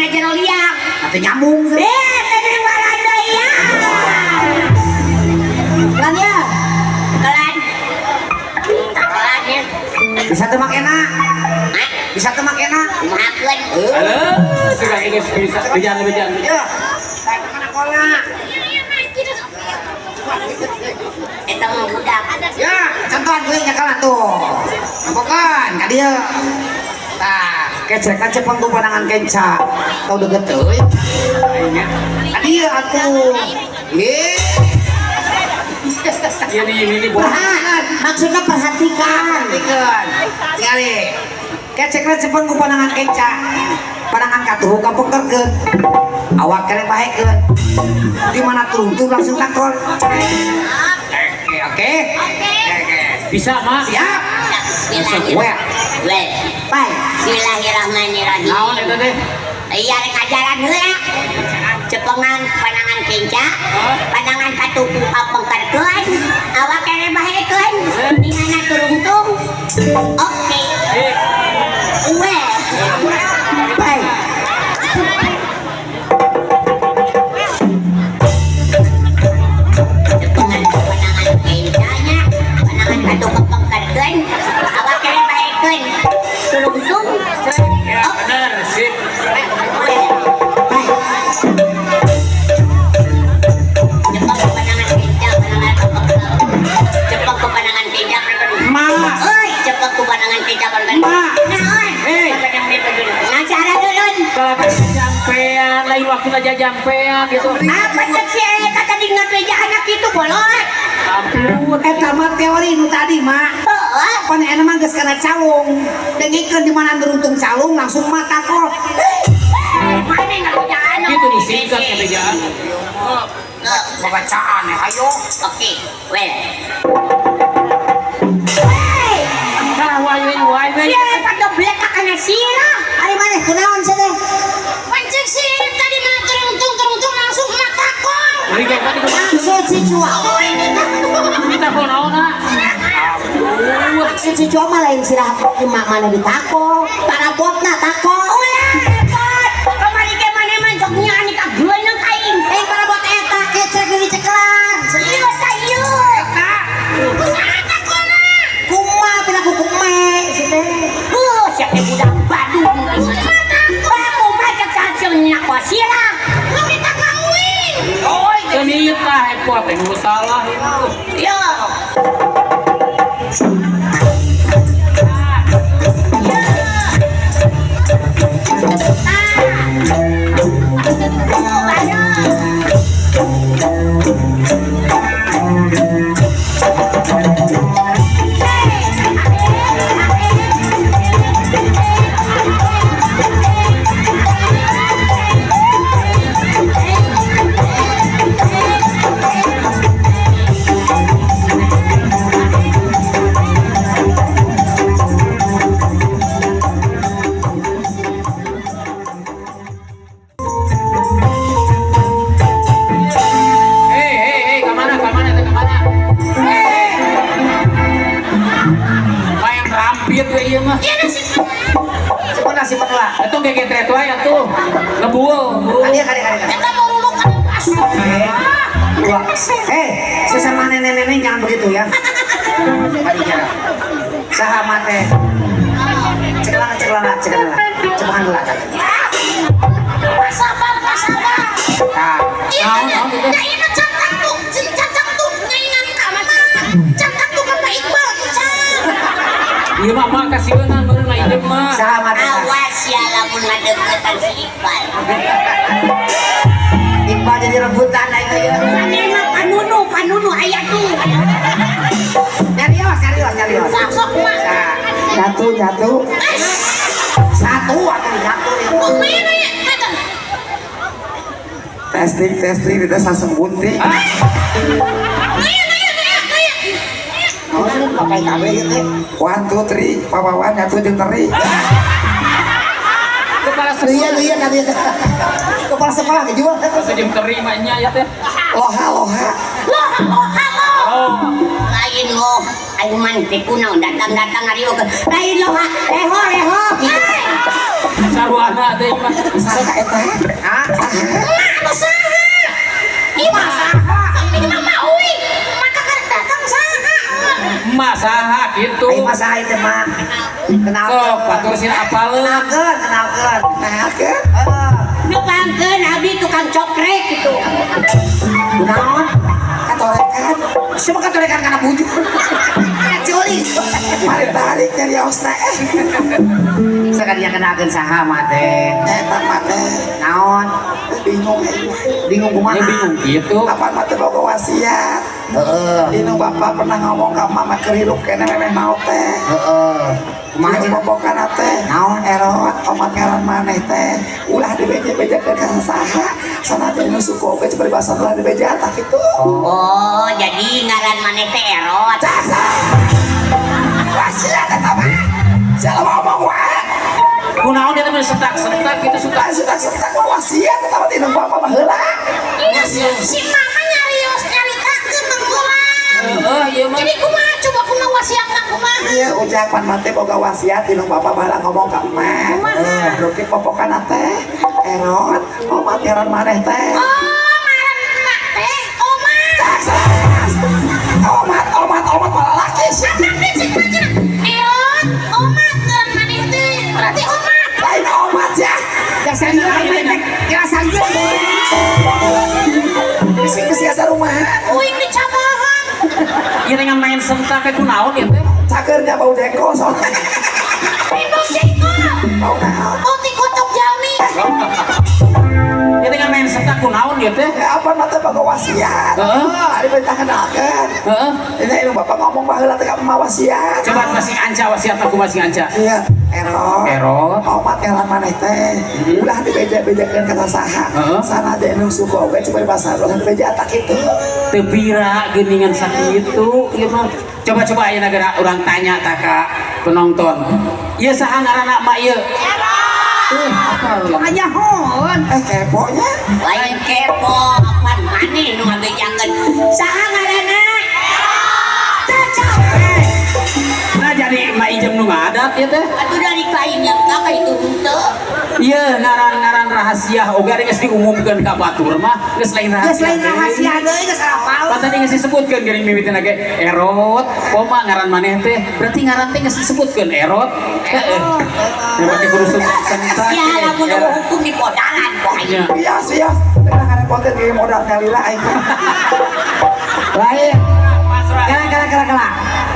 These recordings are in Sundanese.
kana jero liang. Atuh nyambung. Eh, tadi walanda ya. Lan ya. Kelan. Kelan ya. Bisa teu makena? Hah? Bisa teu makena? Kumahakeun? Halo, sudah ini bisa bejaan bejaan. Ya. Kana kola. Eta mah budak. Ya, contohan gue nyakalan tuh. Nampokan ka dieu. Tah, kecek cepeng ku pandangan kenca. Tau deukeut teuing. Ka dieu atuh. Ye. Iya nih ini buat. Maksudnya perhatikan. Perhatikan. Tingali. Kecekna cepeng ku pandangan kenca. Pandangan katuhu kapengkerkeun. Awak kene bahekeun. Di mana turuntung langsung takol. Oke, oke. Oke. Bisa, Mak. Siap. Bismillahirrahmanirrahim. Well. Baik. Bismillahirrahmanirrahim. Naon eta teh? Iya rek ajaran heula. Cepengan pandangan kenca, pandangan katuhu kapengkerkeun, awak kene bahekeun, di mana turungtung. Oke. Sip. Well. Baik. Cepengan pandangan kencanya, pandangan katuhu kapengkerkeun, awak kene bahekeun, turungtung. Ya, benar, sip. Well. Baik. Cepeng ke pandangan kenca, pandangan cepeng ke pandangan kenca, Ma. Oi, cepeng ke pandangan kenca, pandangan. Ma. Naon? Hei. Nah, cara dulun. Kalau kan jampean, lain waktu aja jampean gitu. Apa cek si eta tadi ngabeja anak itu bolot? Ampun. Eta mah teori nu tadi, Mak. Heeh. Pan eta mah geus kana calung. Dengikeun di mana beruntung calung langsung mah takol. Mana ngabeja anak? Gitu disingkat ngebejaan. Babacaan ya, ayo. Oke, well. Hey, Tah wae wae wae. siapa doblek kana sirah? Ari maneh kunaon sia teh? Pancek si tadi mah turungtung langsung mah takol. Beri kayak tadi kumaha? Maksud si cua, Kita kok naon ah? maksud si cua mah lain sirah emak mana ditakol, parabotna takol. Ulah repot. Kamari ke mana mah sok nyani ka geuneung aing. Eh parabot eta kecrek di cekelan. Ieu tah ieu. Kumaha pina kukume si teh. Heuh, sia teh budak Badung. Kumaha cek sangseunya sirah. Minta kawin. Geunit tah repot teh nu salah itu. Yo. Hei hei hei, ka mana teh ka mana? Hei. Main rampit we ieu mah. Simpen lah, simpen lah. Atuh gegetret wae atuh. Ngebul. Kadieu, kadieu, kadieu. Dua. Eh, sesama nenek-nenek jangan begitu ya. Kadieu. Saha mate. Cekelana, cekelana, cekelana. Cepengan heula. Sabar, sabar. Tah. Naon naon itu? Ya ini cangkang tuh, cangkang tuh ngaingan ka mana? Cangkang tuh ka Pak Iqbal, cang. Ieu mah mah kasieun meureun ngaideum mah. Saha mate. Awas ya lamun ngadeukeutan si Iqbal. Iqbal jadi rebutan aing ieu. Manehna panunu, panunu aya tuh. Nyarios, nyarios, nyarios. Sok sok mah. Satu, satu. Satu atuh satu. Kumaha ya? Eta. Testing, testing, tidak sasem bunting. Oh, pakai KB gitu. 1, 2, 3, papawan, nyatu jeung teri. Kepala Iya, sekolah. iya tadi. Kepala sekolah ge jual. Sejem teri mah nya ya teh. Loha, loha. Loh, loh, loh. Oh. Lain loh, aing man teh kunaon datang-datang ari oge. Lain loh, leho leho. Sarua Saha teh mah. Saha eta? Hah? Anu saha? Ieu mah saha? Ini mah uing. Maka karek datang saha? Emak saha kitu. Ayo mah saha ieu mah. Kenal. Sok batur sih apaleun. Kenalkeun, kenalkeun. Kenalkeun. Heeh. Nepangkeun abdi tukang cokrek gitu. Kunaon? Katorekan. Semua katorekan kana bujur. Kana culi. Mari tarik nyari ausna eh. Sakadinya kenalkeun saha mah teh. Eta mah teh. Naon? Bingung aing. Bingung kumaha? Ya bingung gitu. Apa mah teh boga wasiat. Heeh. Indung bapak pernah ngomong ka mama keur hirup keneh memeh maot teh. Heeh. Kumaha Kumaha cenah? popokana teh? Naon? Erot omat ngaran maneh teh. Ulah dibeje-bejekeun ka saha. Sanajan nu suku oge peribahasa ulah dibeje tah kitu. Oh, jadi ngaran maneh teh Erot. Casa. Wasiat eta mah. Siapa ngomong wae? Kunaon dia teh mah setak-setak gitu suka. Lain setak-setak mah wasiat eta mah indung bapak baheula. Iya si mama nyarios nyaritakeun nang urang. Heeh, ieu mah. Jadi kumaha coba kumaha wasiatna kumaha? Iya, ucapan mah teh boga wasiat indung bapak baheula ngomong ka emak. Kumaha? Ruki popokana teh. Erot, omat ngaran maneh teh. Oh, ngaran emak teh Omat. Casa. Omat, omat, omat malah laki sih. Tapi cek mah Erot, Omat ngaran maneh teh. Berarti Omat. Lain omat ya. Dasar ieu aing teh kira sanggeun. Bisi-bisi asa rumah. Uing dicabahan. Ieu teh main sentak kayak kunaon ieu teh. Cakernya bau jengkol soalnya. Bau jengkol. Bau naon? Bau tikotok jalmi. Ieu teh main sentak kunaon ieu teh. Ya apa mah teh boga wasiat. Heeh. Ari perintah kenalkeun. Heeh. Ini indung bapak ngomong baheula teh ka emak wasiat. Coba masing anca wasiat aku masing anca. Iya, Erot. Erot. Omat ngaran maneh teh. Ulah dibeja-bejakeun ka saha. Heeh. Sanajan indung suku oge coba dibasar ulah dibeja tak kitu. Teu pira geuningan sakitu ieu mah. Coba-coba ayeuna geura urang tanya tah ka penonton. Ieu saha ngaranna mak ieu? Apa? Nyahoon. Eh keponya. Lain kepo, apaan maneh nu ngabejakeun. Saha ngaranna? Cocok. Nah jadi mak ijem nu ngadat ieu teh. Atuh dari kain yang kakak itu henteu. Iya ngaran-ngaran rahasia oge ari geus diumumkeun ka batur mah geus lain rahasia. Geus lain rahasia deui geus hafal. Pan tadi geus disebutkeun geuning mimitina ge Erot, koma ngaran maneh teh. Berarti ngaran teh geus disebutkeun Erot. Heeh. Ya make kudu sentak. Ya lamun eueuh hukum di podalan ku aing. Iya. Iya siap. Tengah ngarepotin ge modal nyalira aing. Lain. Pasrah. Kala kala kala kala.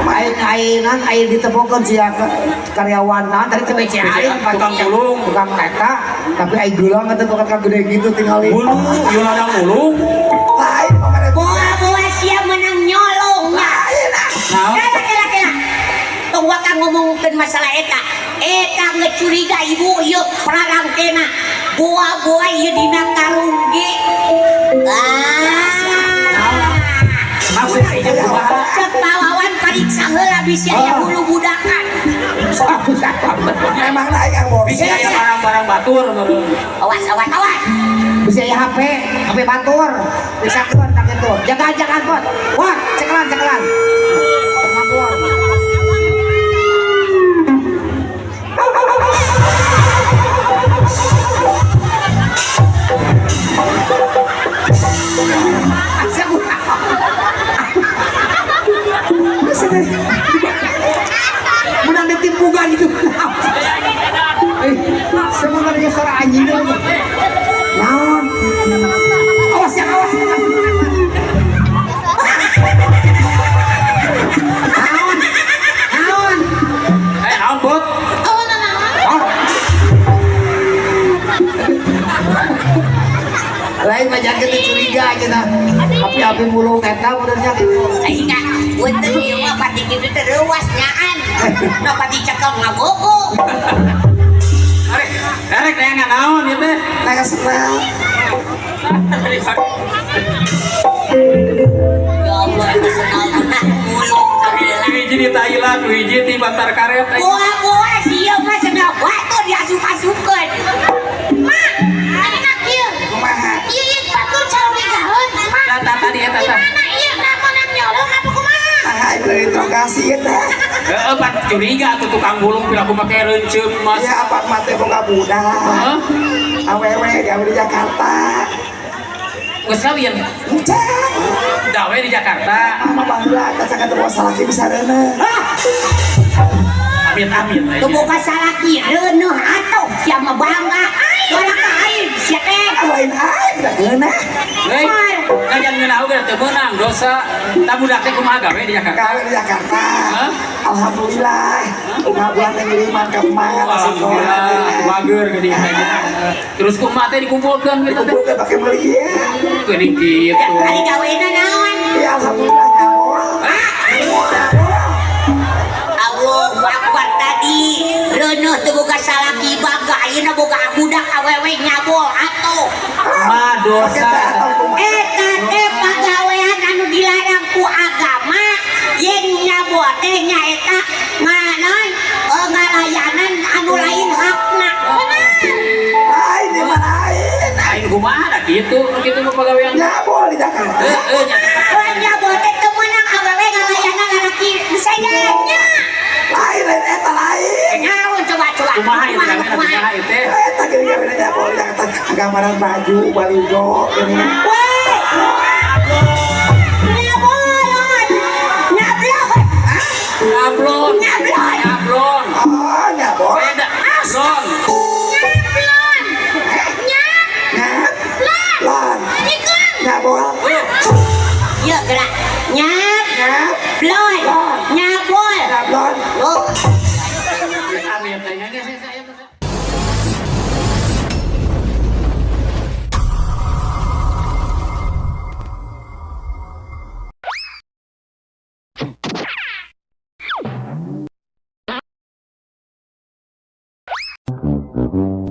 Aing ainan aing ditepokeun sia karyawan naon tadi teh BCA aing Tukang mulung. tukang eta tapi aing geulang eta tukang ka gede gitu tingali. Bulu, ieu ladang mulung. Lain pamere. Boa-boa sia menang nyolong nya. Lain ah. Naon? Kela kela kela. Tong waka ngomongkeun masalah eta. Eta ngecuriga ibu ieu prarangkena. Boa-boa ieu dina karung ge. Ah. Maksud ijem kumaha? Cek pawawan pariksa heula bisi aya hulu budakan. Memang aing ang Bisa borsi. aya barang-barang batur meureun. Awas awas awas. Bisa aya HP, HP batur. Periksakeun tak kitu. Jagaan-jagaan pot. Wah, cekelan cekelan. Kemampuan. Asa menang ditimpukan gitu. Sebenarnya suara anjing itu. Naon? Awas ya, awas. Naon? Naon? Eh, naon bot? Oh, naon? Oh. Lain mah jangan kita curiga aja nah. Api-api mulung eta benernya gitu. Aing ah, punten ieu mah pati kitu teh reuas nyaan. Nu pati cekel ngabogo. Arek, arek neangan naon ieu teh? Nang senang. Ya Allah, itu senang mulung sambil. Hiji di Thailand, hiji di Bantar Karet. Boa-boa sia mah cenah batur diasup-asupkeun. Mak, ayeuna kieu. Kumaha? Ieu ieu batur carurigaeun, Mak. Tah tadi eta tah. Gimana ieu lamun nyolong apa kumaha? Nah, aing bener interogasi eta. Heeh, pan Curiga atuh tukang bulung piraku make reunceup mas. Ya apa mah teh boga budak. Hah? Awewe gawe di Jakarta. Geus kawin. Encan. Gawe di Jakarta. Mama baheula kan sakan teu boga salaki bisa reuneuh. Amin amin. Teu boga salaki reuneuh atuh sia mah bangga. Tolak ka aing sia teh. Ah lain aing da geunah. Hei, ngajan ngeunah oge teu meunang dosa. Tah budak teh kumaha gawe di Jakarta? Gawe di Jakarta. Hah? Alhamdulillah. Unggal bulan teh ngiriman ka emak ka Alhamdulillah, bager geuning teh. Terus kumaha teh dikumpulkeun gitu teh? Dikumpulkeun pake meuli ieu. Geuning kitu. Ari gawena naon? Ya alhamdulillah nyabol. Allahu Akbar tadi reuneuh teu boga salaki bangga ayeuna boga budak awewe nyabol atuh. Mah dosa. Eta teh pagawean anu dilarang ku agama yen nyabol teh nyaeta nganon ngalayanan anu lain hakna. Bener. Lain ieu mah lain. Lain kumaha da kitu, kitu mah pagawean. Nyabol di Jakarta. Heeh, nya. Nyabol teh teu meunang awewe ngalayanan lalaki sayangnya. Lain lain eta lain. Naon coba coba. Kumaha ieu teh kumaha ieu teh? Eta geuning gawe nyabol di Jakarta. Gambaran baju baligo geuning. Weh. Nyabolon. Nyablon. Nyablon. Nyablon. Nyablon. Oh, nyabol. Beda. Blon. Nyablon. Nyap. Nyap. Lon. Nyabol. Eh, Ya gerak. Nyap. Nyap. Blon. Nyabol. Nyablon. Oh. Amin teh. Saya.